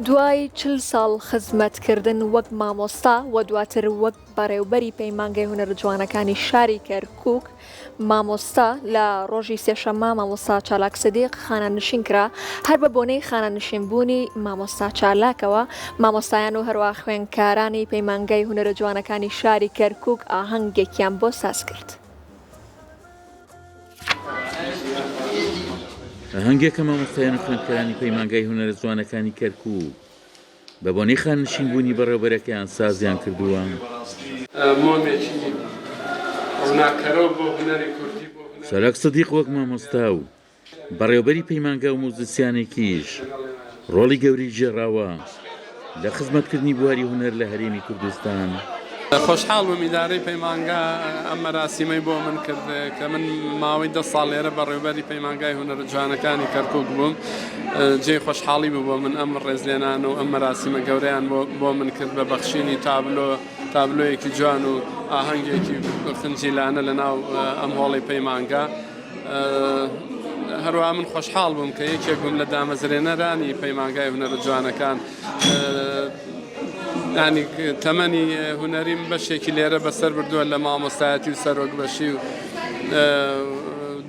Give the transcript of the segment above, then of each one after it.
دوای چل ساڵ خزمەتکردن وەک مامۆستا و دواتر وەک بەڕێوبەری پەیمانگای هونەرە جوانەکانی شاری کەرکوک، مامۆستا لە ڕۆژی سێشەممە مامۆستا چالاک سدیق خانەنشین کرا، هەر بە بۆنەی خانەنشینبوونی مامۆستا چالاکەوە مامۆستایان و هەروەها خوێندکارانی پەیمانگای هونەرە جوانەکانی شاری کەرکوک ئاهەنگێکیان بۆ سازکرد. ئاهەنگێکە مامۆستایان و خوێندکارانی پەیمانگای هونەرە جوانەکانی کەرکوک بە بۆنەی خانەنشینبوونی بەڕێوەبەرەکەیان سازیان کردووە. چالاک سدیق وەک مامۆستا و بەڕێوەبەری پەیمانگا و موزیسیانێکیش ڕۆڵی گەورەی گێڕاوە لە خزمەتکردنی بواری هونەر لە هەرێمی کوردستان. خۆشحاڵ بووم ئیدارەی پەیمانگا ئەم مەراسیمەی بۆ من کرد کە من ماوەی دە ساڵ لێرە بەڕێوبەری پەیمانگای هونەرە جوانەکانی کەرکوک بووم جێی خۆشحاڵی بوو بۆ من ئەم ڕێزلێنان و ئەم مەراسیمە گەورەیان بۆ من کرد بە بەخشینی تابلۆ تابلۆیەکی جوان و ئاهەنگێکی خنجیلانە لە ناو ئەم هۆڵی پەیمانگا. هەروەها من خۆشحاڵ بووم کە یەکێک بووم لە دامەزرێنەرانی پەیمانگای هونەرە جوانەکان. ینی تەمەنی هونەریم بەشێکی لێرە بەسەر بردووە لە مامۆستایەتی و سەرۆک بەشی و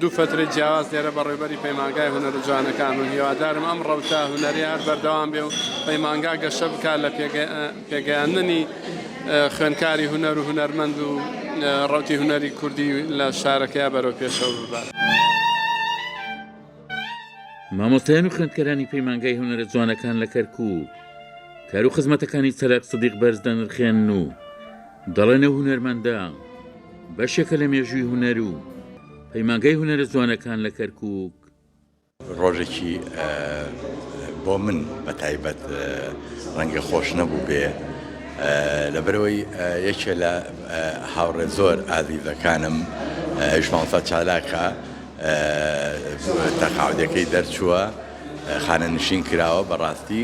دوو فترەی جیاواز لێرە بەڕێوبەری پەیمانگای هونەرە جوانەکان و هیوادارم ئەم ڕەوتە هونەری هەر بەردەوام بێ و پەیمانگا گەشە بکات لە پێگەیاندنی خوێندکاری هونەر و هونەرمەند و ڕەوتی هونەری کوردی لە شارەکەیا بەرەو پێشەوە ببات. مامۆستایان و خوێندکارانی پەیمانگای هونەرە جوانەکان لە کەرکووک کار و خزمەتەکانی چالاک سدیق بەرز دەنرخێنن و دەڵێن ئەو هونەرمەندە بەشێکە لە مێژووی هونەر و پەیمانگای هونەرە جوانەکان لە کەرکووک. ڕۆژێکی بۆ من بە تایبەت ڕەنگە خۆش نەبوو بێ لەبەرەوەی یەکێ لە هاوڕێ زۆر ئازیزەکانم ئەویش مامۆستا چالاکە تەقاعودەکەی دەرچووە خانەنشین کراوە بەڕاستی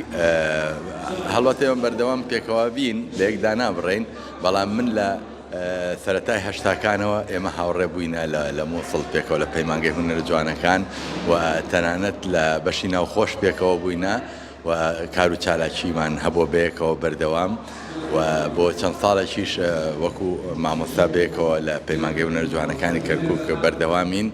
هەڵبەتە ئێمە بەردەوام پێکەوە بین لە یەک دانابڕین بەڵام من لە سەرەتای هەشتاکانەوە ئێمە هاوڕێ بووینە لە موسڵ پێکەوە لە پەیمانگەی هونەرە جوانەکان و تەنانەت لە بەشی ناوخۆش پێکەوە بووینە و کار و چالاکیمان هەبووە بەیەکەوە بەردەوام و بۆ چەند ساڵێکیش وەکو مامۆستا بەیەکەوە لە پەیمانگەی هونەرە جوانەکانی کەرکوک بەردەوامین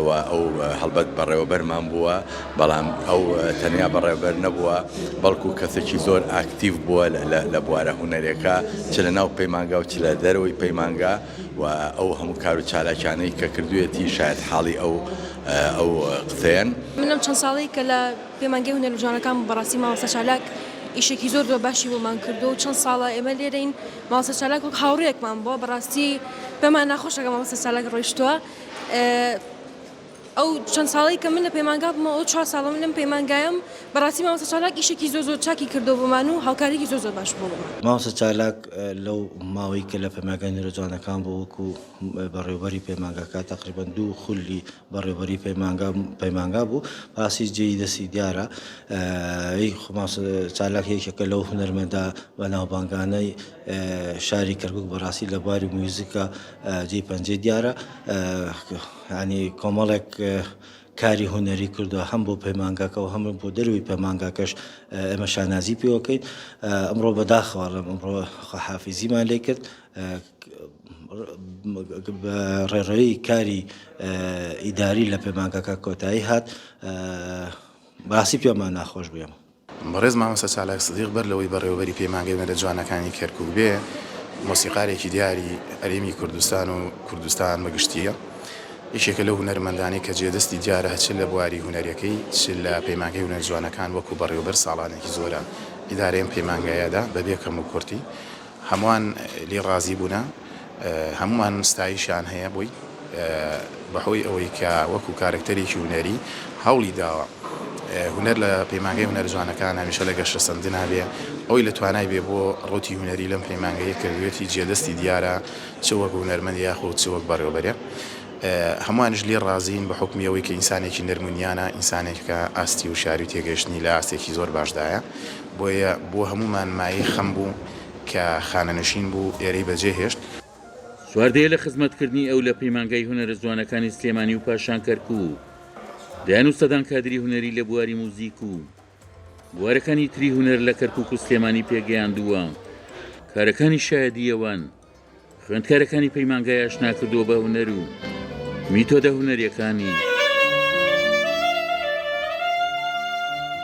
و ئەو هەڵبەت بەڕێوەبەرمان بووە، بەڵام ئەو تەنیا بەڕێوەبەر نەبووە، بەڵکو کەسێکی زۆر ئاکتیڤ بووە لە بوارە هونەریەکە، چ لە ناو پەیمانگا و چ لە دەرەوەی پەیمانگا و ئەو هەموو کار و چالاکیانەی کە کردوویەتی شایەتحاڵی ئەو ئەو قسەیەن. من لەم چەند ساڵەی کە لە پەیمانگەی هونەرە جوانەکان بووم بەڕاستی مامۆستا چالاک ئیشێکی زۆر زۆر باشی بۆمان کردووە و چەند ساڵە ئێمە لێرەین مامۆستا چالاک وەک هاوڕێیەکمان بووە بەڕاستی پێمان ناخۆشە کە مامۆستا چالاک ڕۆیشتووە ئەو چەند ساڵەی کە من لە پەیمانگا بوومەوە ئەو چوار ساڵە من لەم پەیمانگایەم بەڕاستی مامۆستا چالاک ئیشێکی زۆر زۆر چاکی کردووە بۆمان و هاوکاریکی زۆر زۆر باش بووە بۆمان. مامۆستا چالاک لەو ماوەی کە لە پەیمانگای نورە جوانەکان بوو وەکو بەڕێوبەری پەیمانگاکە تەقریبەن دوو خولی بەڕێوبەری پەیمانگا پەیمانگا بوو باسی جێی دەستی دیارە مامۆستا چالاک یەکێکە لەو هونەرمەندە بەناوبانگانەی شاری کەرکوک بەڕاستی لە بواری میوزیکا جێی پەنجەی دیارە ینی کۆمەڵێک کاری هونەری کردووە هەم بۆ پەیمانگاکە و هەم بۆ دەروی پەیمانگاکەش ئێمە شانازی پێوەکەین ئەمڕۆ بەداخەوە ڵێم ئەمڕۆ خواحافیزیمان لێ کرد ڕێڕەوی کاری ئیداری لە پەیمانگاکە کۆتایی هات باسی پێمان ناخۆش بووە. بەڕێز مامۆستا چالاک سدیق بەر لەوەی بەڕێوەبەری پەیمانگەی هونەرە جوانەکانی کەرکوک بێ، مۆسیقارێکی دیاری هەرێمی کوردستان و کوردستان بە گشتییە. یەکێکە لەو هونەرمەندانەی کە جێدەستی دیارە چ لە بواری هونەریەکەی چ لە پەیمانگەی هونەرە جوانەکان وەکو بەڕێوەبەر ساڵانێکی زۆرە ئیدارەی ئەم پەیمانگایەدا بەبێ کەموکورتی هەمووان لێی ڕازی بوونە، هەموومان ستایشیان هەیە بۆی، بەهۆی ئەوەی کە وەکو کارەکتەرێکی هونەری هەوڵی داوە هونەر لە پەیمانگەی هونەرە جوانەکان هەمیشە لە گەشەسەندنا بێ، ئەوەی لە توانای بێ بۆ ڕەوتی هونەری لەم پەیمانگەیە کردوویەتی جێدەستی دیارە چ وەک هونەرمەند یاخود چ وەک بەڕێوەبەرێ. هەمووانیش لێی ڕازین بە حوکمی ئەوەی کە ئینسانێکی نەرم و نیانە، ئینسانێکە ئاستی وشیاری و تێگەیشتنی لە ئاستێکی زۆر باشدایە، بۆیە بۆ هەموومان مایەی خەم بوو کە خانەنشین بوو ئێرەی بەجێ هێشت. چوار دەیە لە خزمەتکردنی ئەو لە پەیمانگای هونەرە جوانەکانی سلێمانی و پاشان کەرکووک، دەیان و سەدان کادری هونەری لە بواری موزیک و. بوارەکانی تری هونەر لە کەرکوک و سلێمانی پێگەیاندووە، کارەکانی شایەدی ئەوەن خوێندکارەکانی پەیمانگای ئاشنا کردووە بە هونەر و میتۆدە هونەریەکانی.